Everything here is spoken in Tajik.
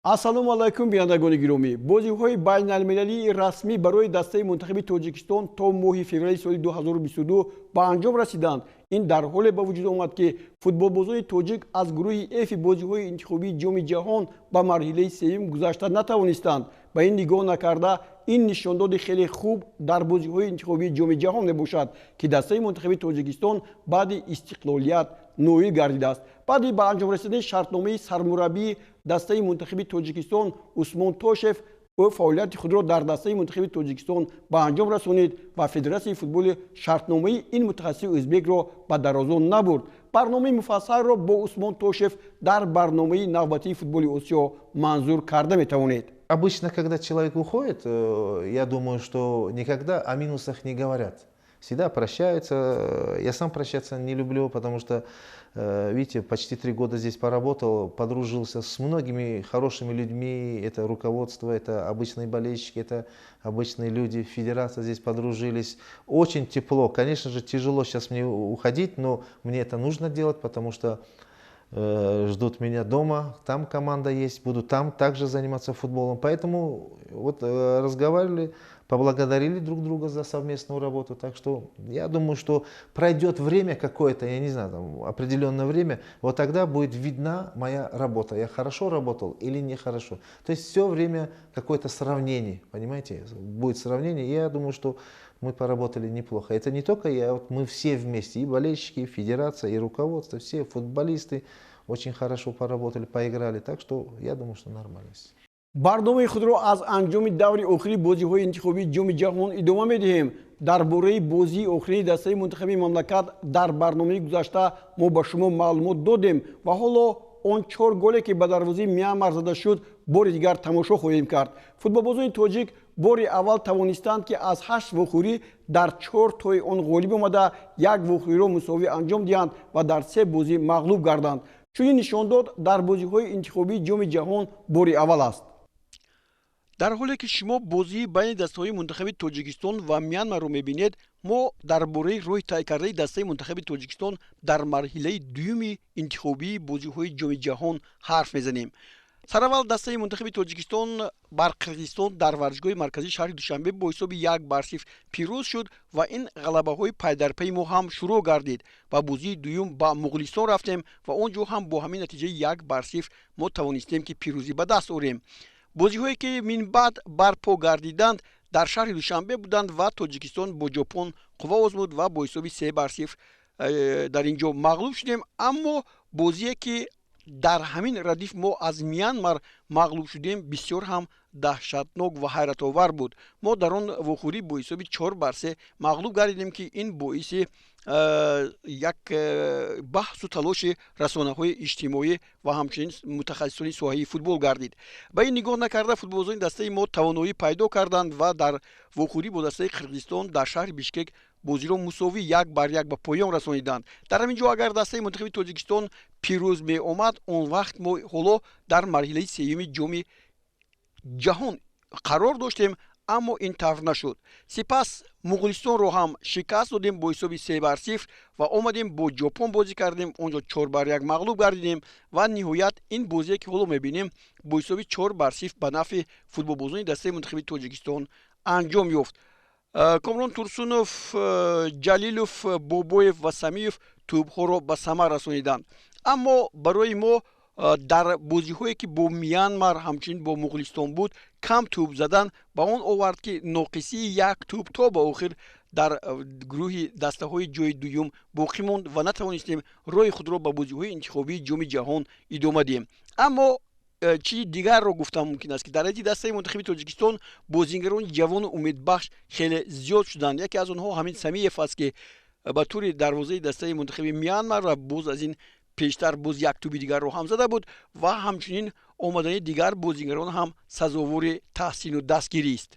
Ассалому алайкум, бинандагони гиромӣ. Бозиҳои байналмилалии расмӣ барои дастаи мунтахаби Тоҷикистон то моҳи феврали соли 2022 ба анҷом расиданд. Ин дар ҳоле ба вуҷуд омад, ки футболбозони тоҷик аз гурӯҳи Фи бозиҳои интихобии Ҷоми Ҷаҳон ба марҳилаи сеюм гузашта натавонистанд. Ба ин нигоҳ накарда, ин нишондоди хеле хуб дар бозиҳои интихобии Ҷоми Ҷаҳон мебошад, ки дастаи мунтахаби Тоҷикистон баъди истиқлолият ноил гардидааст. Баъди ба анҷом расидани шартномаи сармураббии дастаи мунтахаби Тоҷикистон Усмон Тошев, ӯ фаъолияти худро дар дастаи мунтахаби Тоҷикистон ба анҷом расонид ва Федератсияи футболи шартномаи ин мутахассиси ӯзбекро ба дарозо набурд. Барномаи муфассалро бо Усмон Тошев дар барномаи навбатии «Футболи Осиё» манзур карда метавонед. Обычно, когда человек уходит, я думаю, что никогда о минусах не говорят. Всегда прощаются. Я сам прощаться не люблю, потому что, видите, почти 3 года здесь поработал, подружился с многими хорошими людьми. Это руководство, это обычные болельщики, это обычные люди. Федерация, здесь подружились. Очень тепло. Конечно же, тяжело сейчас мне уходить, но мне это нужно делать, потому что ждут меня дома, там команда есть, буду там также заниматься футболом. Поэтому вот разговаривали, поблагодарили друг друга за совместную работу. Так что я думаю, что пройдет время какое-то, я не знаю, там, определенное время, вот тогда будет видна моя работа. Я хорошо работал или нехорошо. То есть все время какое-то сравнение, понимаете, будет сравнение. И я думаю, что мы поработали неплохо. Это не только я, вот мы все вместе, и болельщики, и федерация, и руководство, все футболисты очень хорошо поработали, поиграли. Так что я думаю, что нормально. Барномаи худро аз анҷоми даври охири бозиҳои интихобии Ҷоми Ҷаҳон идома медиҳем. Дар бораи бозии охирини дастаи мунтахаби мамлакат дар барномаи гузашта мо ба шумо маълумот додем ва ҳоло он чор голе, ки ба дарвозаи Мянмар зада шуд, бори дигар тамошо хоҳем кард. Футболбозони тоҷик бори аввал тавонистанд, ки аз ҳашт вохӯрӣ дар чор тои он ғолиб омада, як вохӯриро мусовӣ анҷом диҳанд ва дар се бозӣ мағлуб гарданд. Чунин нишондод дар бозиҳои интихобии Ҷоми Ҷаҳон бори аввал аст. Дар ҳоле ки шумо бозии байни дастаҳои мунтахаби Тоҷикистон ва Мянмарро мебинед, мо дар бораи роҳи тай кардаи дастаи мунтахаби Тоҷикистон дар марҳилаи дуюми интихобии бозиҳои Ҷоми Ҷаҳон ҳарф мезанем. Сараввал дастаи мунтахаби Тоҷикистон бар Қирғизистон дар варзишгоҳи марказии шаҳри Душанбе бо ҳисоби 1-0 пирӯз шуд ва ин ғалабаҳои пайдарпайи мо ҳам шурӯъ гардид. Ва бозии дуюм ба Муғулистон рафтем ва он ҷо ҳам бо ҳамин натиҷаи 1-0 мо тавонистем, ки пирӯзӣ ба даст орем. Бозиҳое, ки минбаъд барпо гардиданд, дар шаҳри Душанбе буданд ва Тоҷикистон бо Ҷопон қувва озмуд ва бо ҳисоби 3-0 дар ин ҷо мағлуб шудем. Аммо бозие, ки дар ҳамин радиф мо аз Мянмар мағлуб шудем, бисёр ҳам даҳшатнок ва ҳайратовар буд. Мо дар он вохӯрӣ бо ҳисоби 4-3 мағлуб гардидем, ки ин боиси як баҳсу талоши расонаҳои иҷтимоӣ ва ҳамчунин мутахассисони соҳаи футбол гардид. Ба ин нигоҳ накарда, футболбозони дастаи мо тавоноӣ пайдо карданд ва дар вохӯрӣ бо дастаи Қирғизистон дар шаҳри Бишкек бозиро мусовӣ 1-1 ба поён расониданд. Дар ҳамин ҷо агар дастаи мунтахаби Тоҷикистон пирӯз меомад, он вақт мо ҳоло дар марҳилаи сеюми Ҷоми Ҷаҳон қарор доштем, аммо ин тавр нашуд. Сипас Муғулистонро ҳам шикаст додем бо ҳисоби 3-0 ва омадем, бо Ҷопон бозӣ кардем, он ҷо 4-1 мағлуб гардидем. Ва ниҳоят ин бозие, ки ҳоло мебинем, бо ҳисоби 4-0 ба нафъи футболбозони дастаи мунтахаби Тоҷикистон анҷом ёфт. Комрон Турсунов, Ҷалилов, Бобоев ва Самиев тӯбҳоро ба самар расониданд. Аммо барои мо дар бозиҳое, ки бо Мянмар, ҳамчунин бо Муғулистон буд, кам тӯб задан ба он овард, ки ноқисии як тӯб то ба охир дар гурӯҳи дастаҳои ҷои дуюм боқӣ монд ва натавонистем роҳи худро ба бозиҳои интихобии Ҷоми Ҷаҳон идома диҳем. Аммо чизи дигарро гуфтан мумкин аст, ки дар ҳайати дастаи мунтахаби Тоҷикистон бозингарони ҷавону умедбахш хеле зиёд шуданд. Яке аз онҳо ҳамин Самиев аст, ки ба тури дарвозаи дастаи мунтахаби Мянмар ва боз аз ин пештар боз як тӯби дигарро ҳам зада буд. Ва ҳамчунин омадани дигар бозингарон ҳам сазовори таҳсину дастгирист.